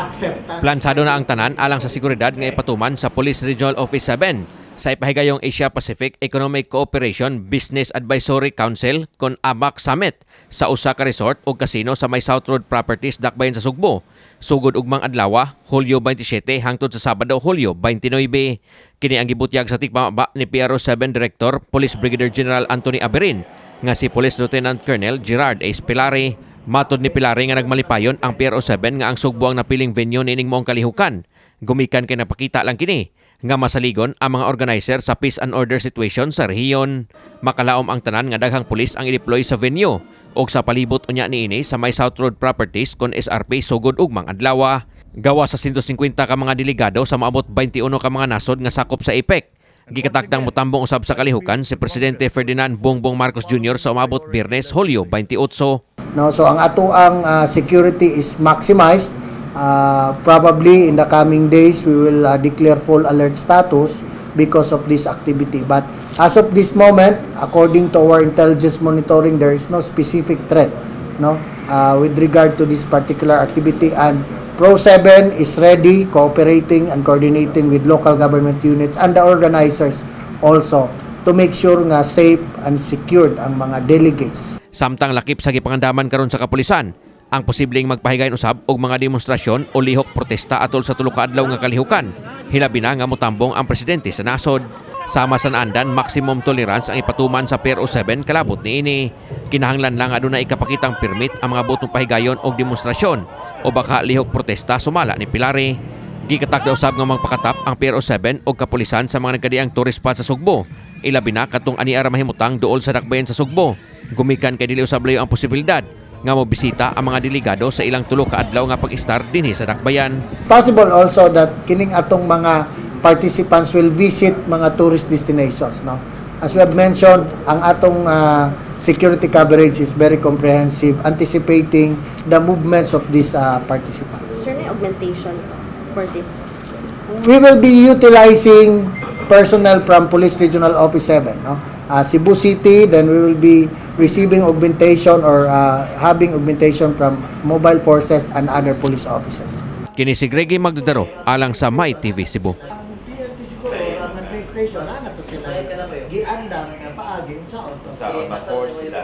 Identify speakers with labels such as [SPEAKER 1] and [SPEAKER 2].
[SPEAKER 1] Acceptance.
[SPEAKER 2] Plansado na ang tanan alang sa seguridad nga ipatuman sa Police Regional Office 7 sa ipahigayong Asia Pacific Economic Cooperation Business Advisory Council kon ABAC Summit sa usa ka resort o casino sa may South Road Properties, Dakbayan sa Sugbo. Sugod ugmang adlaw, Hulyo 27, hangtod sa Sabado, Hulyo 29. Kini ang gibutyag sa tigpamaba ni PRO 7 Director Police Brigadier General Anthony Aberin nga si Police Lieutenant Colonel Gerard A. Pilari. Matod ni Pilari nga nagmalipayon ang PRO 7 nga ang Sugbo ang napiling venue niining moong kalihukan. Gumikan kay napakita lang kini nga masaligon ang mga organizer sa peace and order situation sa rehiyon. Makalaom ang tanan nga daghang pulis ang i-deploy sa venue og sa palibot unya niini sa may South Road Properties kon SRP sugod ugmang adlaw. Gawa sa 150 ka mga delegado sa moabot 21 ka mga nasod nga sakop sa APEC. Gikatakdang motambong usab sa kalihukan si Presidente Ferdinand Bongbong Marcos Jr. sa umabot Biyernes, Hulyo 28.
[SPEAKER 1] No, so ang atoang security is maximized. Probably in the coming days we will declare full alert status because of this activity. But as of this moment, according to our intelligence monitoring, there is no specific threat, no, with regard to this particular activity, and Pro 7 is ready, cooperating and coordinating with local government units and the organizers also to make sure nga safe and secured ang mga delegates.
[SPEAKER 2] Samtang lakip sa gipangandaman karon sa kapulisan ang posibleng magpahigayon usab og mga demonstrasyon o lihok protesta atol sa tulo ka adlaw nga kalihukan. Hilabi na nga motambong ang presidente sa nasod. Sama sa naandan, maximum tolerance ang ipatuman sa PRO 7 kalabot niini. Kinahanglan lang aduna ikapakitang permit ang mga buot mopahigayon og demonstrasyon o baka lihok protesta, sumala ni Pilari. Gikatakda usab nga magpakatap ang PRO 7 og kapulisan sa mga nagkadiang tourist spot sa Sugbo. Ilabi na katong ania ra mahimutang duol sa dakbayan sa Sugbo. Gumikan kay dili usab layo ang posibilidad nga mobisita ang mga delegado sa ilang tulo ka adlaw nga pag-istar dinhi sa dakbayan.
[SPEAKER 1] Possible also that kining atong mga participants will visit mga tourist destinations, no? As we have mentioned, ang atong security coverage is very comprehensive, anticipating the movements of these participants.
[SPEAKER 3] Sir, na augmentation for this?
[SPEAKER 1] We will be utilizing personnel from Police Regional Office 7, no? Cebu City, then we will be receiving augmentation or having augmentation from mobile forces and other police offices.
[SPEAKER 2] Kini si Greggy Magdadaro alang sa My TV Cebu.
[SPEAKER 1] Ang PNP siguro, ang administration, na to sila giandam nga paagi sa auto.
[SPEAKER 4] Sa ma-force sila.